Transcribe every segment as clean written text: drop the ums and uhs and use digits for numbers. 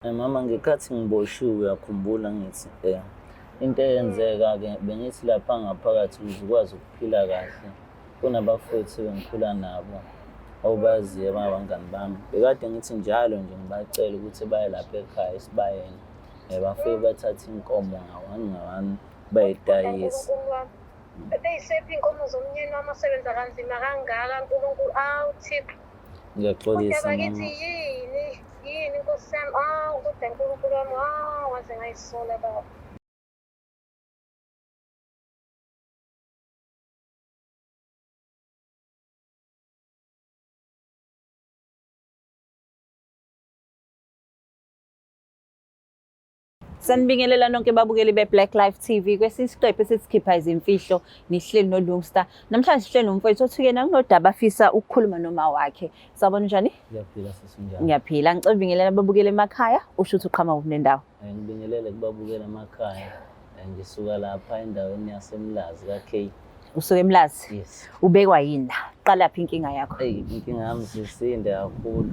Mama, ngekhathi ngiboshiwe uyakhumbula ngithi into eyenzeka-ke bengithi lapha ngaphakathi ukuze ukwazi ukuphila kahle kunabafowethu ebengikhula nabo obaziyo abangabangani bami. Bekade ngithi njalo nje ngibacela ukuthi baye lapha ekhaya esibayeni bafike bathathe inkomo nga-one nga-one bayidayise. Nkulunkulu wami. Beyisephi iy'nkomo zomnyeni wami osebenza kanzima kangaka Nkulunkulu, awu Thixo. Ngiyaxolisa Kodwa bakithi mama. yini yini Nkosi yami, awu kodwa Nkulunkulu wami, awu waze ngayisola baba. Sanibingelela nonke babukeli be-Black Life TV kwesinye isiqephu esithi izimfihlo nihleli noLungsta. Namhlanje sihleli nomfowethu othi yena kunodaba afisa ukukhuluma noma wakhe. Sawubona, njani? Ngiyaphila sisi, unjani? Ngiyaphila. Ngicela ubingelela ababukeli emakhaya, usho ukuthi uqhamuka kuphi nendawo. Ngibingelele kubabukela emakhaya. Ngisuka lapha endaweni yaseMlazi ka-K. Usuka eMlazi. Yes. Ubekwa yini la? Qala phi inkinga yakho? Eyi, inkinga yami sisinde kakhulu.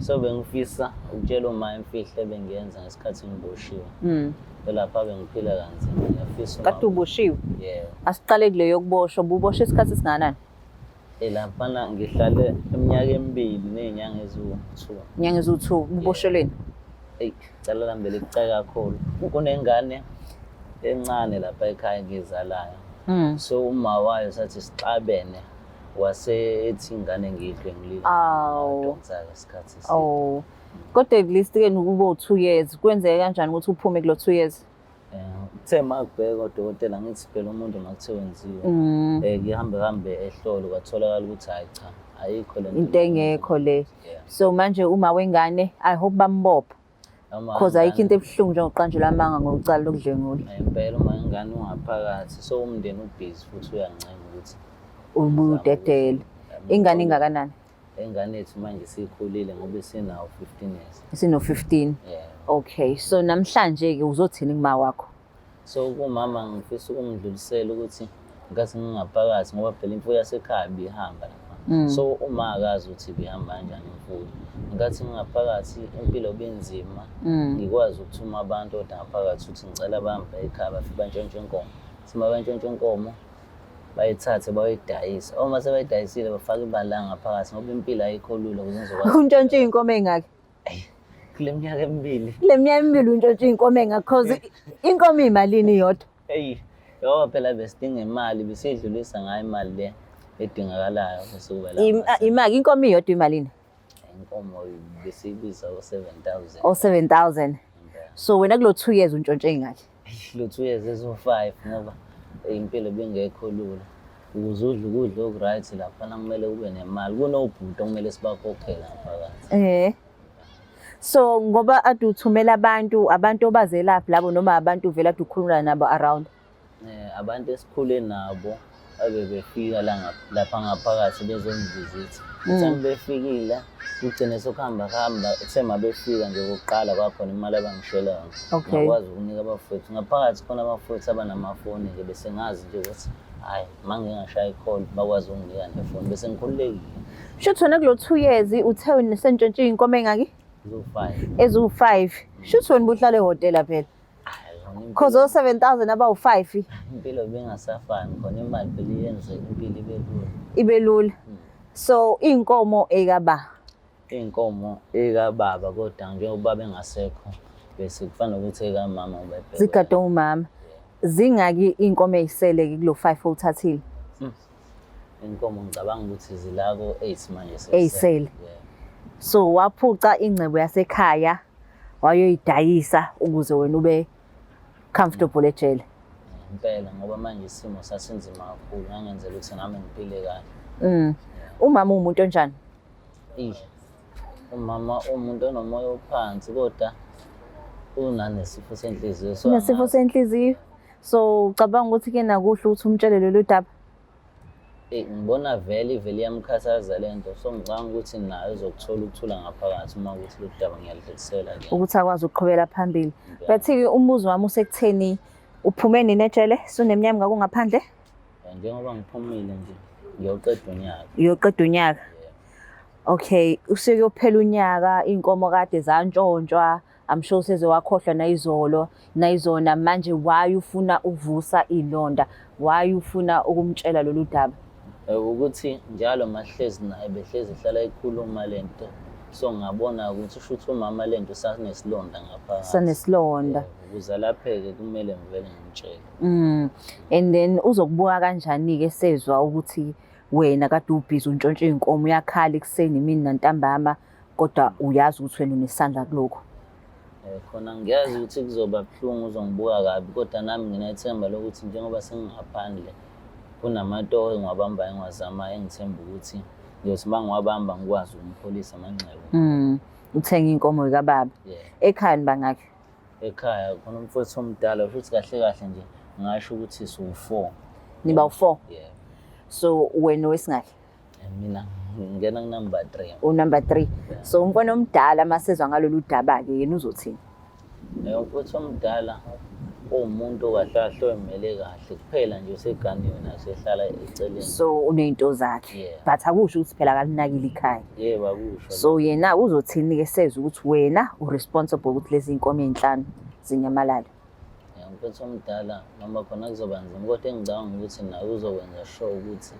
So bengifisa ukutshela uma imfihlo ebengiyenza ngesikhathi ngiboshiwe. Lapha bengiphila kanzima, ngiyafisa uma- Kade uboshiwe. Yebo. Asiqale kule yokuboshwa. Ububoshwe isikhathi esingakanani? Laphana ngihlale iminyaka emibili ney'nyanga eziwu-2. Inyanga eziwu-2. Uboshelweni? Eyi, icala lami belikucake kakhulu. Kunengane encane lapha ekhaya engiyizalayo. So uma wayo sathi sixabene wase ethi ingane ngiyidlwengulile. Awu. Ngadonsa-ke isikhathi eside. Oh. Kodwa at least ke ukuba u-2 years, kwenzeke kanjani ukuthi uphume kulo 2 years? Kuthe uma kubheka odokotela, ngithi phela umuntu makuthiwa wenziwe kuhambe hambe ehlolwe, kwatholakala ukuthi hhayi cha, ayikho le nto. Into engekho le. Yeah. So manje uma wengane, I hope bambopha. Noma Cause ayikho into ingane- ebuhlungu njengokuqanjelwa amanga ngocala lokudlwengula. Impela uma ingane ungaphakathi, so umndeni ubhizi futhi uyancenga ukuthi Ubudedele. Ingane ingakanani? Ingane yethu manje sikhulile ngoba isinawo 15 years. Isino 15. Yeah. Okay, so namhlanje ke uzothini kuma wakho? So kumama ngifisa ukumdlulisela ukuthi nkathi ngingaphakathi, ngoba phela imfuyo yasekhaya ibihamba lapha. So uma akazi ukuthi ibihamba kanjani imfuyo. Nkathi ngingaphakathi impilo benzima. Ngikwazi ukuthuma abantu kodwa ngaphakathi ukuthi ngicela bahambe ekhaya bafike bantshontshe inkomo. Sima bantshontshe inkomo bayithathe bayoyidayisa. Uma sebayidayisile bafake imali la ngaphakathi ngoba impilo ayikho lula ukuze ngizokwazi. Untshontshe iy'nkomo ey'ngaki? Kule minyaka emibili. Kule minyaka emibili untshontshe iy'nkomo ey'ngaki? Cause inkomo iyimalini iyodwa? Eyi, ngoba phela besidinga imali, besiyidlulisa ngayo imali le edingakalayo bese kuba la. Imali, inkomo iyodwa imalini? Inkomo besiyibiza o-7,000. O-7,000. So wena kulo 2 years untshontshe ey'ngaki? Lo 2 years ezo-5 ngoba impilo ibingekho lula. Ukuze udle ukudla oku-right laphana kumele ube nemali. Kunobhuti okumele sibakhokhele ngaphakathi. So ngoba ade uthumela abantu, abantu obazelaphi labo noma abantu vele ade ukhuluma nabo around? Abantu esikhule nabo abe befika la lapha ngaphakathi bezongivizitha. Kuthe befikile kugcine sekuhamba hamba, kuthe uma befika nje kokuqala kwakhona imali abangishela yona. Ngakwazi ukunika abafowethu. Ngaphakathi khona abafowethu abanamafoni nje, bese ngazi nje ukuthi hhayi uma ngingashaya i-call bakwazi ukunginika nefoni, bese ngikhululekile. Shuthi wena kulo 2 years uthe sentshontshe iy'nkomo ey'ngaki? Eziwu-5. Eziwu-5. Shuthi wena ubuhlala ehhotela phela. Cause o-7,000 abawu-5. Impilo bengasafani khona, imali phela iyenze impilo ibe lula. Ibe lula. So iy'nkomo ekaba? Iy'nkomo ekababa, kodwa njengoba bengasekho bese kufana nokuthi ekamama ngoba ebhekwe. Zigadwe umama. Zingaki iy'nkomo ey'sele-ke kulo 5 owuthathile? Inkomo ngicabanga ukuthi zila ko-8 manje. Ey'sele. Yeah. So waphuca ingcebo yasekhaya wayoyidayisa ukuze wena ube comfortable ejele. Impela, ngoba manje isimo sasinzima kakhulu, ngangenzela ukuthi nami ngiphile kahle. Umama uwumuntu onjani? Eyi, umama umuntu onomoya ophansi kodwa unanesifo senhliziyo. So Unesifo angazi. senhliziyo. So ucabanga ukuthi ke nakuhle ukuthi umtshele lolu daba? Ngibona vele ivele iyamkhathaza le nto, so ngicabanga ukuthi naye uzokuthola ukuthula ngaphakathi uma ukuthi lolu daba ngiyalidlulisela kuyena. Ukuthi akwazi ukuqhubela phambili. Impela. But-ke umbuzo wami usekutheni uphume nini ejele? Suneminyaka emingaki ungaphandle? Njengoba ngiphumile nje ngiyoqeda unyaka. Uyoqeda unyaka. Yeah. Okay, usuke kuyophela unyaka, iy'nkomo kade zantshontshwa, I'm sure useze wakhohlwa nayizolo nayizona manje why ufuna ukuvusa ilonda, why ufuna ukumtshela lolu daba? Ukuthi njalo mahlezi naye behlezi ehlala ekhuluma lento, so ngabona ukuthi usho ukuthi umama lento sanesilonda ngaphakathi. Sanesilonda. Ukuze alapheke kumele ngivele ngimtshele. And then uzokubuka kanjani-ke sezwa ukuthi wena kade ubhizi untshontsha iy'nkomo, uyakhala ekuseni imini nantambama, kodwa uyazi ukuthi wena unesandla kulokhu? Khona ngiyazi ukuthi kuzoba buhlungu, uzongibuka kabi, kodwa nami nginethemba lokuthi njengoba sengingaphandle kunamatoho engiwabambayo engiwazamayo, engithemba ukuthi ngiyothi uma ngiwabamba ngikwazi ukumpholisa amanxeba. Uthenge inkomo kababa. Yeah. Ekhaya nibangakhi? Ekhaya khona umfowethu omdala, futhi kahle kahle nje ngasho ukuthi siwu-4. Niba u-4? Yeah. So wena owesingakhi? Mina ngingena ku-number 3. U-number 3. Yeah. So umfana omdala masezwa ngalolu daba-ke yena uzothini? Umfowethu omdala uwumuntu kahle kahle oyimele kahle, kuphela nje useganiwe naso ehlala eceleni. So uney'nto zakhe. Yeah. But akusho ukuthi phela akalinakile ikhaya. Yebo, akusho. So yena uzothini-ke sezwa ukuthi wena u-responsible ukuthi lezi iy'nkomo ey'nhlanu zinyamalale? Umfowethu omdala noma khona kuzoba nzima, kodwa engicabanga ukuthi naye uzokwenza sure ukuthi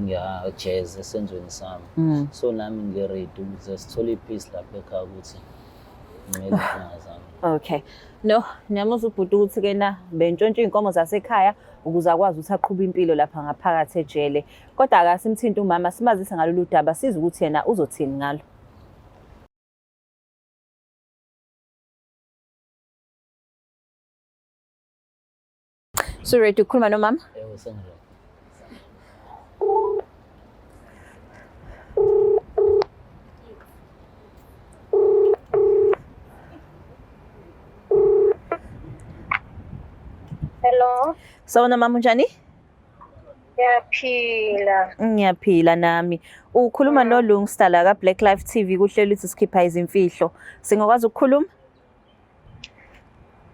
ngiyajeza esenzweni sami. So nami ngi-ready ukuze sithole i-peace lapha ekhaya ukuthi ngimele izinkinga zami. Okay. No, ngiyamuzwa ubhuti ukuthi ke na bentshontsha iy'nkomo zasekhaya ukuze akwazi ukuthi aqhube impilo lapha ngaphakathi ejele. Kodwa akasimthinti umama, simazise ngalolu daba, size ukuthi yena uzothini ngalo. So ready ukukhuluma nomama? Yebo, sengi-ready. Hello. Sawubona mama, unjani? Ngiyaphila. Ngiyaphila nami. Ukhuluma noLungsta la ka Black Life TV kuhlelo lithi sikhipha izimfihlo. Singakwazi ukukhuluma?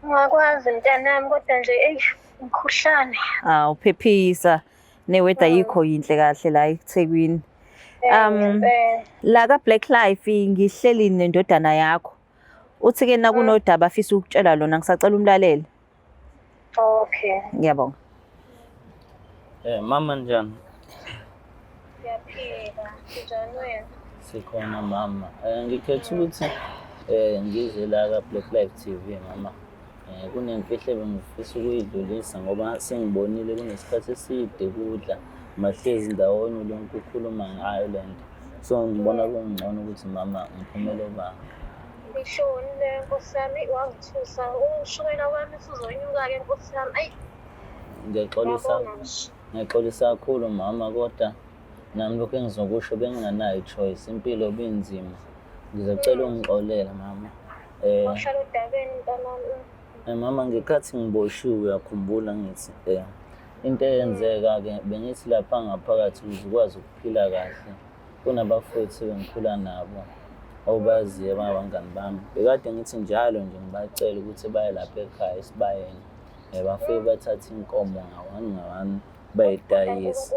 Ungakwazi mntanami, kodwa nje eyi umkhuhlane. Ah, uphephisa. Ne-weather yikho yinhle kahle la eThekwini. La ka Black Life ngihleli nendodana yakho. Uthi ke nakunodaba afisa ukutshela lona, ngisacela umlalele. Okay. Ngiyabonga. Mama njani? Ngiyaphila. Njani wena? Sikhona mama. Ngikhetha ukuthi ngize la ka Black Life TV mama. Kunemfihlo ebengifisa ukuyidlulisa ngoba sengibonile kunesikhathi eside kudla mahlezi ndawonye lonke ukhuluma ngayo le nto. So ngibona kungcono ukuthi mama ngiphumele obala. Ngishoni le nkosi yami, wangithusa. Ushukela wami usuzonyuka-ke nkosi yami. Ayi. Ngiyaxolisa. Ngiyaxolisa kakhulu mama, kodwa nami lokho engizokusho bengingenayo i-choice, impilo ibinzima. Ngizocela ungixolele mama. Awuhlala odabeni mntanami. Mama, ngekhathi ngiboshiwe uyakhumbula ngithi into eyenzeka-ke bengithi lapha ngaphakathi ukuze ukwazi ukuphila kahle kunabafowethu engikhula nabo obaziyo abangabangani bami. Bekade ngithi njalo nje ngibacela ukuthi baye lapha ekhaya esibayeni, bafike bathathe inkomo ngawani ngawani bayidayise.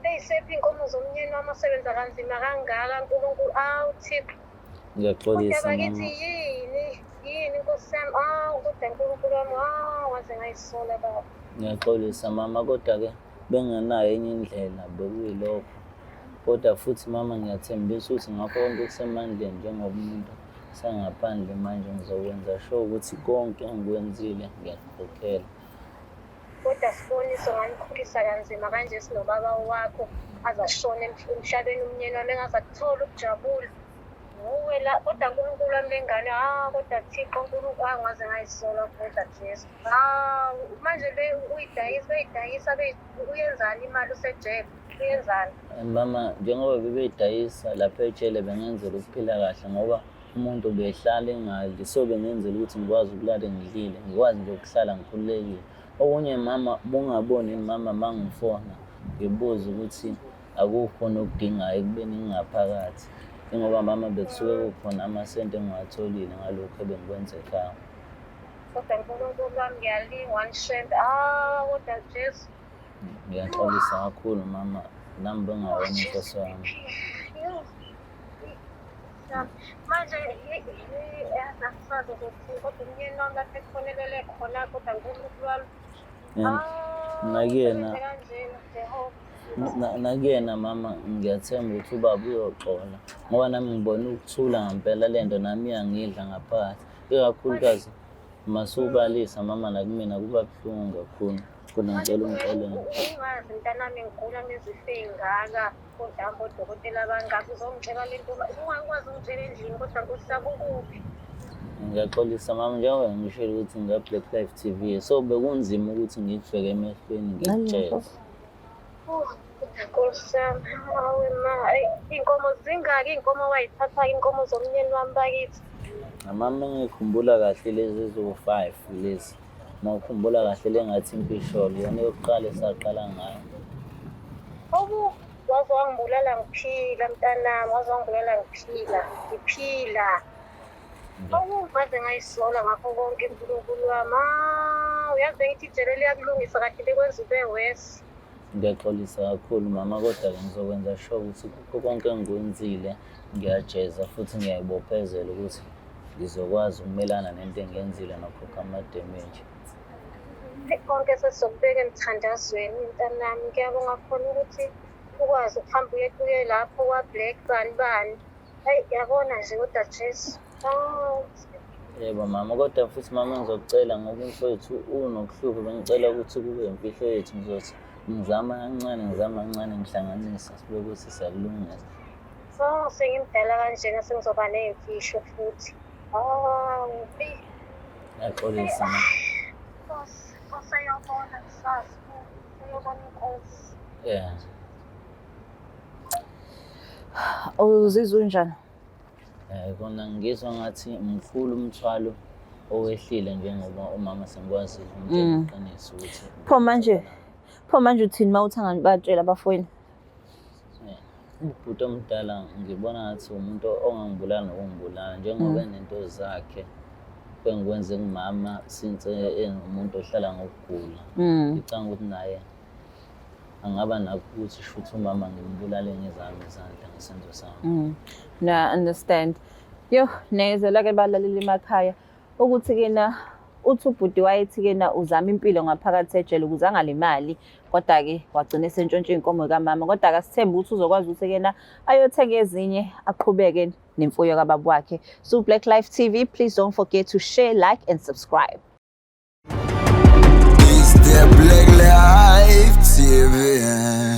Beyisephi inkomo zomnyeni wami osebenza kanzima kangaka Nkulunkulu? Awu Thixo. Ngiyaxolisa Kodwa bakithi mama. yini? Yini Nkosi yami? Awu kodwa Nkulunkulu wami, awu waze ngayisola baba. Ngiyaxolisa mama, kodwa-ke bengenayo enye indlela bekuyilokho. Kodwa futhi mama ngiyathembisa ukuthi ngakho konke okusemandleni njengoba umuntu sengaphandle manje ngizokwenza sure ukuthi konke engikwenzile ngiyakukhokhela. Kodwa Siboniso nganikhulisa kanzima kanje sinobaba wakho azashona emhlabeni umnyeni wami engaze akuthole ukujabula. Wuwe la kodwa Nkulunkulu wami lengane, ah kodwa Thixo Nkulunkulu, ah ngaze ngayisola kodwa Jesu. Ah manje le uyidayisa beyidayisa uyenzani imali usejele? Uyenzani? Mama, njengoba bebeyidayisa lapha ejele bengenzela ukuphila kahle ngoba umuntu behlala engadli, so bengenzela ukuthi ngikwazi ukulala ngidlile, ngikwazi nje ukuhlala ngikhululekile. Okunye mama, bungaboni mama mangifona ngibuza ukuthi akukhona okudingayo ekubeni ngingaphakathi, njengoba mama bekusuke kukhona amasenti engiwatholile ngalokhu ebengikwenza ekhaya. Kodwa Nkulunkulu wami ngiyalingwa nishembe. Ah kodwa Jesu. Ngiyaxolisa kakhulu mama, nami bengawona inhloso yami. Nkosi yami. Manje asazi ukuthi kodwa umyeni wami lapho ekufonelele khona kodwa uNkulunkulu wami. And Ah, nakuyena usebenze kanjena Jehova. Nakuyena mama ngiyathemba ukuthi ubaba uyoxola ngoba nami ngibona ukuthula ngempela le nto nami iyangidla ngaphakathi, ikakhulukazi masubalisa mama nakumina kuba buhlungu kakhulu, kodwa ngicela ungixolele. Ungazi mntanami ngigula ngezifo ey'ngaka kodwa odokotela bangaka uzongitshela le nto ungakwazi ungitshela endlini kodwa Nkosi yami ukuphi? Ngiyaxolisa mama, njengoba ngishilo ukuthi nginga-Black Life TV, so bekunzima ukuthi ngikubheke emehlweni ngikutshele. Oh, Nkosi yami, hawe ma, eyi, iy'nkomo zingaki iy'nkomo wayithatha iy'nkomo zomnyeni wami bakithi. Mama ngikhumbula kahle lezi eziwu-5 lezi. Uma ukhumbula kahle le ngathi impisholo iyona yokuqala esaqala ngayo. Obu waze wangibulala ngiphila mntanami, waze wangibulala ngiphila, ngiphila. Obu ngaze ngayisola ngakho konke uNkulunkulu wami. Ah, uyazi bengithi ijele liyakulungisa kahle likwenza ube worse. Ngiyaxolisa kakhulu mama, kodwa-ke ngizokwenza sure ukuthi kukho konke engikwenzile ngiyajeza futhi ngiyayibophezela ukuthi ngizokwazi ukumelana nento engiyenzile nokhokha ama-damage. Konke sesizokubeka emthandazweni mntanami. Ngiyabonga khona ukuthi ukwazi ukuhamba uye uye lapho kwa-Black bani bani. Hayi yabona nje kodwa Jesu. Oh, Yebo mama, kodwa futhi mama ngizokucela ngoba umfowethu unokuhlupha, bengicela ukuthi kube imfihlo yethu. Ngizothi ngizama kancane, ngizama kancane ngihlanganisa sibe ukuthi siyakulungisa. So sengimdala kanjena sengizoba ney'mfihlo futhi. Oh, eyi. Ngiyaxolisa mama. Nkosi, Nkosi eyobona kusasa. Eyobona inkosi. Yeah. Uzizwa unjani? Kona ngizwa ngathi mkhulu umthwalo owehlile njengoba umama sengikwazile ukumtshela iqiniso ukuthi Pho manje uthini uma uthi anganibatshela abafowenu? Ubhuti omdala ngibona ngathi umuntu ongangibulala nokungibulala njengoba enento zakhe engikwenze kumama since engumuntu ohlala ngokugula. Ngicabanga ukuthi naye angaba nakho ukuthi shuthi umama ngimbulale ngezami izandla ngesenzo sami. No, I understand. Yo, nezela ke balaleli emakhaya ukuthi ke na uthi ubhuti wayethi ke na uzama impilo ngaphakathi ejele ukuze angalimali, kodwa-ke wagcina esentshontsha iy'nkomo kamama. Kodwa-ke asithembe ukuthi uzokwazi ukuthi ke na ayothenga ezinye aqhubeke nemfuyo kababa wakhe. So Black Life TV, please don't forget to share, like and subscribe. It's the Black Life TV.